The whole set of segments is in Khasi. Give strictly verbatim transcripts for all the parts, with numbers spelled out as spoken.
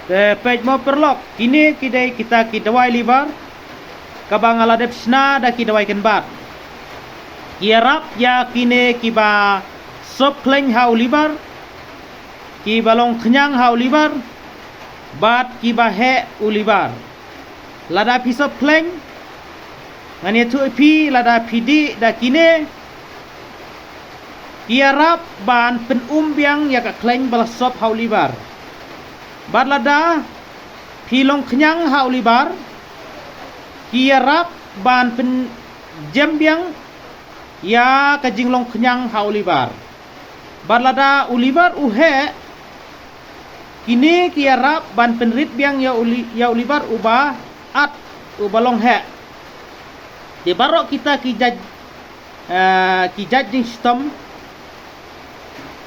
Te peit mo paralok, kine ki dei kita ki dawai liver kaba nga la dep shna da ki dawai kynbat. Ki ïarap ïa kine kiba sop khleiñ ha u liver, kiba long khñiang ha u liver, bad kiba heh u liver. Lada phi sop khleiñ, ngan ïathuh ïa phi, lada phi dih da kine, ki ïarap ban pynum biang ïa ka khleiñ ba la sop ha u liver. Bad lada phi long khñiang ha u liver, ki ïarap ban pynjem biang ïa ka jinglong khñiang ha u liver. Bad lada u liver u heh, kine ki ïarap ban pynrit biang ïa u li-, ïa u liver uba at, uba long heh. Te baroh kita ki jait, eh, ki jait jingshitom,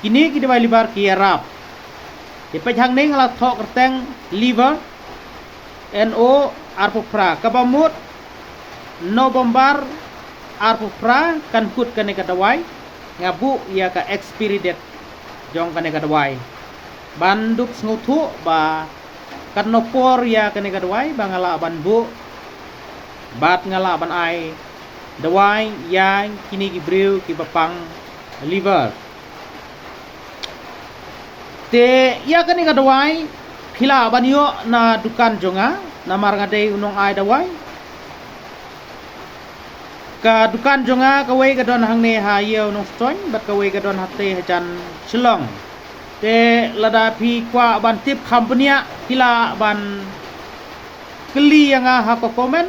kine ki dawai liver ki ïarap. Te peit hangne nga la thoh kyrteng liver, N O arphew phra, kaba mut November arphew phra kan kut kane ka dawai. Nga buh ïa ka expiry date jong kane ka dawai ban dup sngewthuh ba katno por ïa kane ka dawai ba nga lah ban buh bad nga lah ban ai dawai ïa kine ki briew kiba pang liver. Te ïa kane ka dawai phi lah ban ïoh na dukan jong nga, namar nga dei u nongai dawai. Ka dukan jong nga kawei ka don hangne ha Ïew Nongstoiñ bad kawei ka don hatei hajan Shillong. Te lada phi kwah ban tip kham bniah, phi lah ban kylli ïa nga ha ka comment,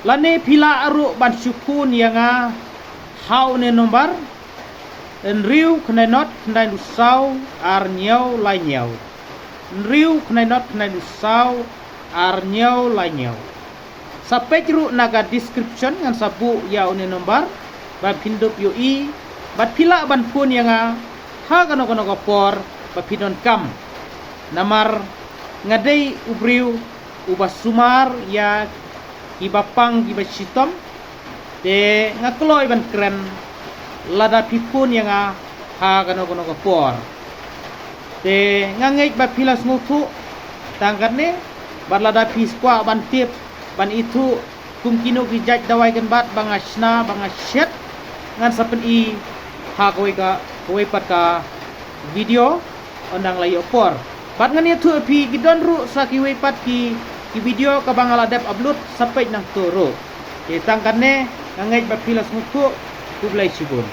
lane phi lah ruh ban shu phone ïa nga ha une number: hynriew khyndai not khyndai hynriew saw ar hynñiew lai hynñiew. Hynriew khyndai not khyndai hynriew saw ar hynñiew lai hynñiew. Sa peit ruh na ka description, ngan sa buh ïa une number ba phin dup ïohi, bad phi lah ban phone ïa nga ha kano kano ka por ba phi donkam. Namar nga dei u briew uba sumar ïa kiba pang kiba shitom. Te nga kloi ban kren lada phi phone ïa nga ha kano kano ka por. Te nga ngeit ba phi la sngewthuh tang katne, bad lada phi kwah ban tip ban ithuh kum kino ki jait dawai kynbat ba nga shna, ba nga shet, ngan sa pyni ha kawei ka, kawei pat ka video ynda nga la ïoh por. Bad ngan ïathuh ïa phi, ki don ruh sa kiwei pat ki, ki video kaba nga la dep upload, sa peit nangto ruh. Te tang katne, nga ngeit ba phi la sngewthuh. Khublei shibun.